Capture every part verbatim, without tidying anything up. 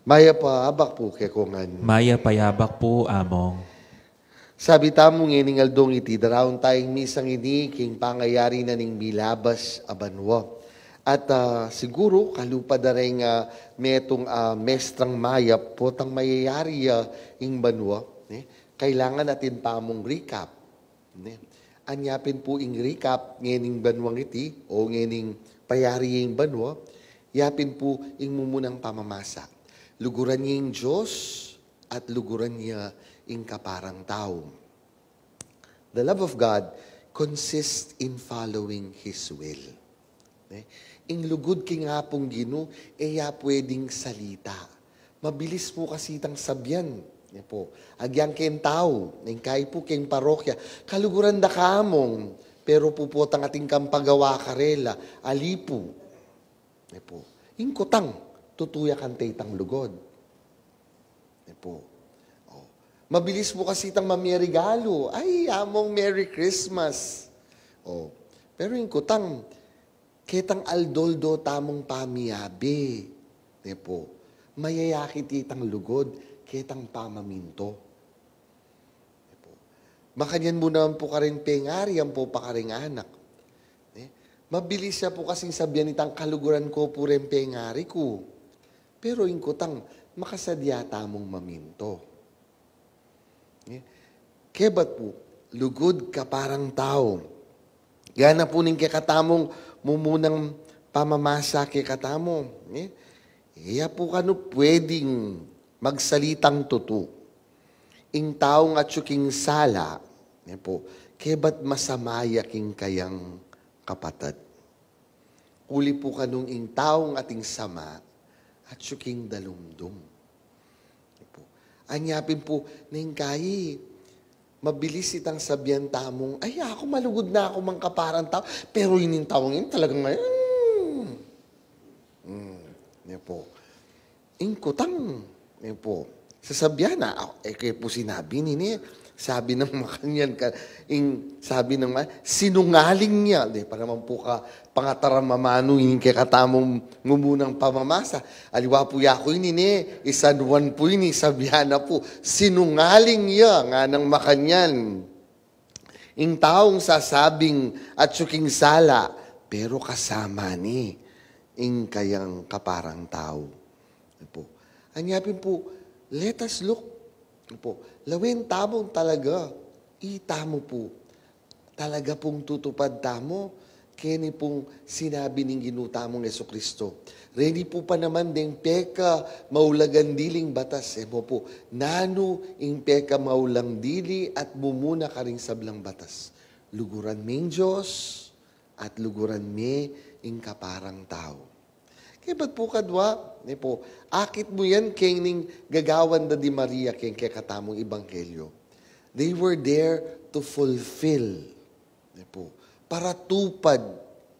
Mayap a abak pu kekongan. Mayap a abak pu, Among. Sabi tamu ngening aldong iti, daraun tayang misang ini king pangayari na ning milabas a banua. At, ah, siguru, kalupa da reng, ah, metung, ah, mestrang mayap, potang mayayari, ah, ing banua, eh, kailangan atin pa mung recap. Ne? Anya pin pu ing recap ngening banuang iti, o ngening payari ing banua, ya pin pu ing mumunang pamamasa. Luguran ya ing Dios at luguran ya ing kaparang tau. The love of God consists in following His will. Ne? Ing lugud king Apung Ginu, e ya pwedeng salita. Mabilis pu kasi itang sabian. Ne pu. Agyang keng tau, ing kai pu keng parokya, kaluguran da ka, Among, pero pu potang atin kang pagawa karela, ali pu. Ne pu. Ing kutang, tutu ya kanta itang lugud. Ne pu. O. Mabilis pu kasi itang mamie regalu. Ay, Among, Merry Christmas. O. Pero ing kutang, ketang aldo-aldo tamung pamiabe. Ne pu. Mayayakit itang lugud, ketang pamaminto. Ne pu. Makanyan mu naman pu kareng pengari, ampo pa kareng anak. Ne? Mabilis ya pu kasing sabian itang kaluguran ku pu reng pengari ku. Pero ing kutang, makasadya tamung maminto. Eh, kebat pu, lugud kaparang tau. Gana pu ning kekatamung mumunang pamamasa kekatamu. Eh, e ya pu kanu pwedeng magsalitang tutu. Ing taung atyu king sala, ne pu, kebat masama ya king kayang kapatad. Uli pu kanung ing taung ating sama, atyu king dalumdum. Pu. Anya pin pu, neng kai, mabilis itang sabian tamung, "Ay, aku malugud na aku mang kaparang tau." Pero ining taung ini talagang, hmm. Hmm, ne pu. Ing kutang, ne pu. Sasabian na, "Ah, e ke pu sinabi nini." Sabi nang makanyan ka, ing, sabi nang ma-, sinungaling ya. Di pa naman pu ka pangatarang mamanu, ing kekatamung mumunang pamamasa. Aliwa pu ya ku ini, ne, i San Juan pu ini, sabian na pu, sinungaling ya, nganang makanyan. Ing taung sasabing atyu king sala, pero kasama ne ing kayang kaparang tau. Pu. Anya pin pu, let us look. Pu. Lawen tamu talaga, itamu pu. Talaga pung tutupad tamu keni pung sinabi ning Ginu tamung Jesucristo. Reni pu pa naman deng peka maulagang diling batas, e mo pu, nanu ing peka maulang dili at mumuna karing sablang batas? Luguran me ing Dios at luguran me ing kaparang tau. Kebat pu kadwa, ne pu, akit mu yan keng ning gagawan da di Maria keng kekatamung ebanghelyo. They were there to fulfill. Ne pu, para tupad.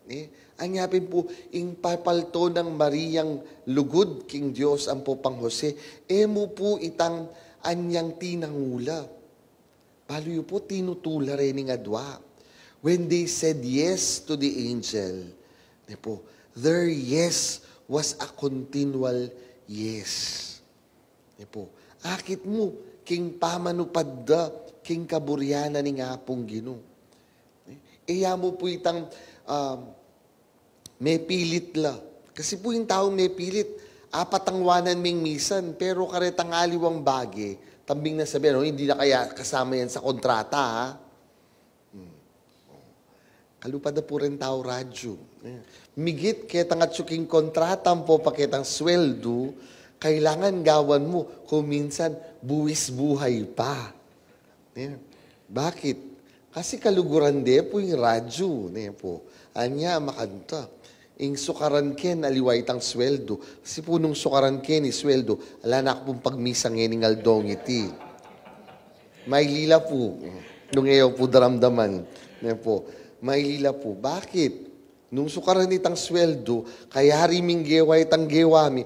Ne? Anya pin pu, ing papalto nang Mariang lugud king Dios ampo pang Jose, e mu pu itang anyang tinangula. Balu yu pu, tinutula rening adwa. When they said yes to the angel, ne pu, their yes was a continual yes. Ne pu, akit mu, king pamanupad da king kaburian na ning Apung Ginu. E ya mu pu itang, um, mepilit la. Kasi pu ing taung mepilit, apatangwanan ming misan, pero karetang aliwang bage, tambing na sabian, "O, hindi na kaya kasama yan sa kontrata, ha?" Hmm. Kalupa da pu rin tau radyu. Eh, migit ketang atyu king kontrata ampo pa ketang sweldu, kailangan gawan mu, kung minsan, buwis buhay pa. Eh, bakit? Kasi kaluguran de pu ing radyu, ne pu. Anya, makanta. Ing sukaran ken, aliwa itang sweldu. Kasi pu nung sukaran ken, i sweldu, ala na ku pung pagmisa ngening aldong iti. Mailila pu. Nung e yu pu daramdaman. Ne pu. Mailila pu. Bakit? Nung sukaran itang sweldu, kayari ming gewa itang gewa mi,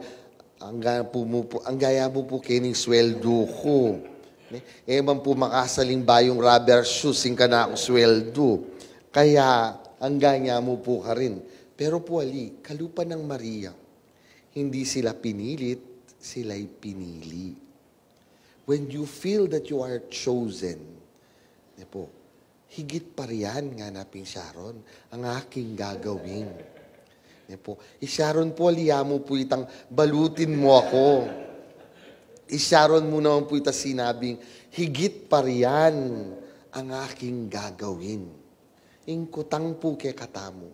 angga pu mu pu, angga ya mu pu kening sweldu ku. Ne? E man pu makasaling bayung rubber shoes ing kanaku sweldu. Kaya, angga ya mu pu karin. Pero pu ali, kalupa nang Maria. Hindi sila pinilit, sila'y pinili. When you feel that you are chosen, ne po, higit pa riyan, ngana pin Sharon, ang aking gagawin. Ne po, i Sharon po, ali ya mu po itang balutin mo ako. I Sharon mu naman po ita sinabing, higit pa riyan ang aking gagawin. Ing kutang po kekatamu,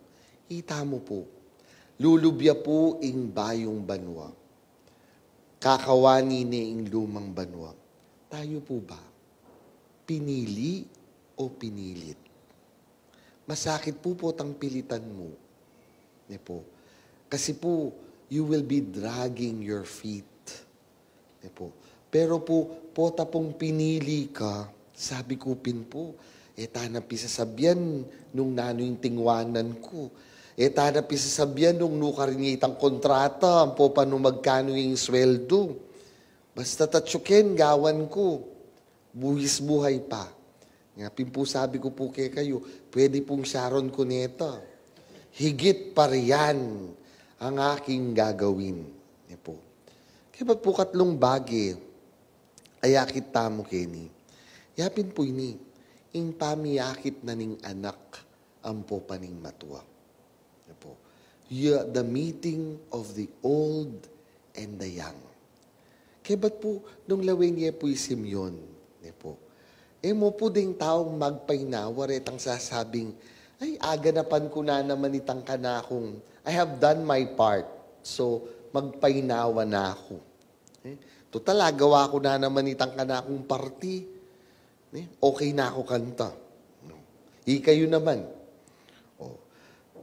ita mu po, lulubya po ing bayung banua. Kakawani ne ing lumang banua. Tayo po ba pinili o pinilit? Masakit po potang pilitan mu. Ne po. Kasi po, you will be dragging your feet. Ne po. Pero po, pota pong pinili ka, sabi ku pin po, e ta na pisasabian nung nanu ing tingwanan ku. E ta na pisasabian nung nukarin ya itang kontrata, ampo pa nung magkanu ing sweldo. Basta tatsuken, gawan ku. Buhis buhay pa. Nga pin po sabi ku po kekayu, pwede pong Sharon Cuneta. Higit pa riyan ang aking gagawin. Ne po. Kaya ba't po katlung bage, ayakit tamu keni? Ya pin po ini, ing pamiyakit na ning anak ampo pa ning matua. Ne po. Ya, the meeting of the old and the young. Kebat po, nung lawen ye po i Simeon, ne po. E mu po ding taung magpainawa retang sasabing, "Ay, aganapan ku na naman itang kanakung, I have done my part. So, magpainawa na aku. E, total, agawa ku na naman itang kanakung parti." Ne? Okay na aku kanta. Ikayu naman. O.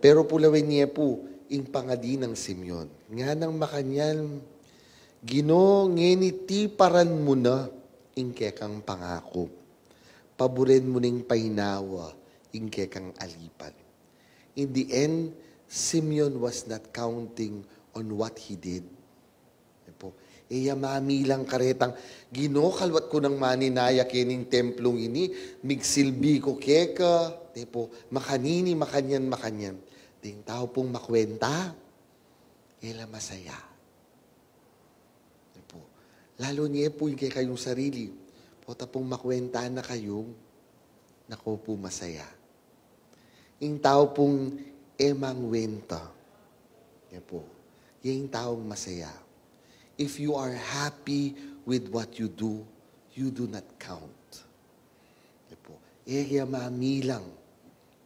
Pero po lawen ye po, ing pangadi nang Simeon. Nganang makanyan, "Ginu, ngeni tiparan mu na ing kekang pangaku. Paburen mu ning painawa ing kekang alipan." In the end, Simeon was not counting on what he did. Ne po. E ya mamilang karetang, "Ginu, kalwat ku nang maninaya kening templung ini, migsilbi ku keka." Ne po. Makanini, makanyan, makanyan. Ding tau pung makwenta, e la masaya. Ne po. Lalu ne po ing kekayung sarili. Pota pung makwenta na kayu, naku po, masaya. Ing tau pung e mangwenta, ne po, ye ing taung masaya. If you are happy with what you do, you do not count. Ne po. E ya mamilang.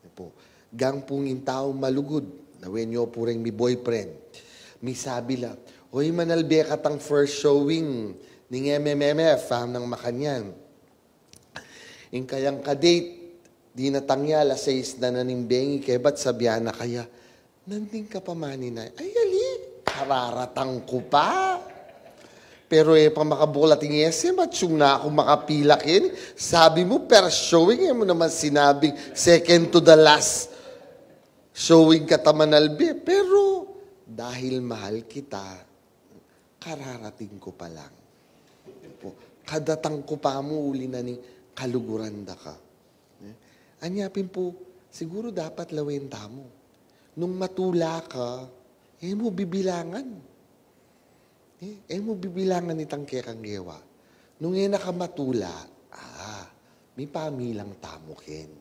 Ne po. Gang pung ing taung malugud, lawen yu po reng mi-boyfriend. Misabi la, "Oy, manalbe ka tang first showing ning M M M F, ham nang makanyan." Ing kayang ka-date, dinatang ya, alas sais na na ning bengi, kebat sabian na kaya, "Nandin ka pa maninaya?" "Ay, ali, kararatang ku pa." Pero e pa makabulat ing S M, atiu na aku makapila keni. Sabi mu, first showing, e mu naman sinabing second to the last showing ka ta manalbe. Pero dahil mahal kita, kararating ku pa lang. Po, kadatang ku pa mu uli na ning kaluguran da ka. Ne? Anya pin po, siguru dapat lawen tamu. Nung matula ka, e mu bibilangan. E, e mu bibilangan itang kekang gewa. Nung e na ka matula, ah, mipamilang tamu ken.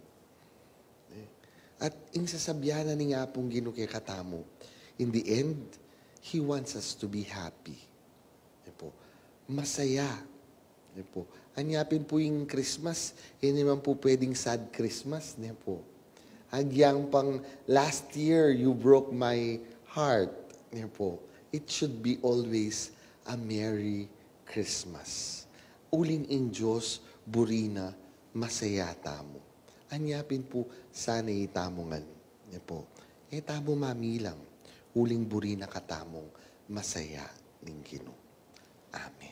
E, at ing sasabian na ning Apung Ginu kekatamu, in the end, He wants us to be happy. Ne po. Masaya. Ne po. Anya pin po ing Christmas, e naman po pwedeng sad Christmas, ne po. Agyang pang last year, you broke my heart, ne po. It should be always a Merry Christmas. Uling ing Dios, buri na, masaya tamu. Anya pin po, sana itamu ngan, ne po. E tamu mamilang, uling buri na katamung masaya ning Ginu. Amen.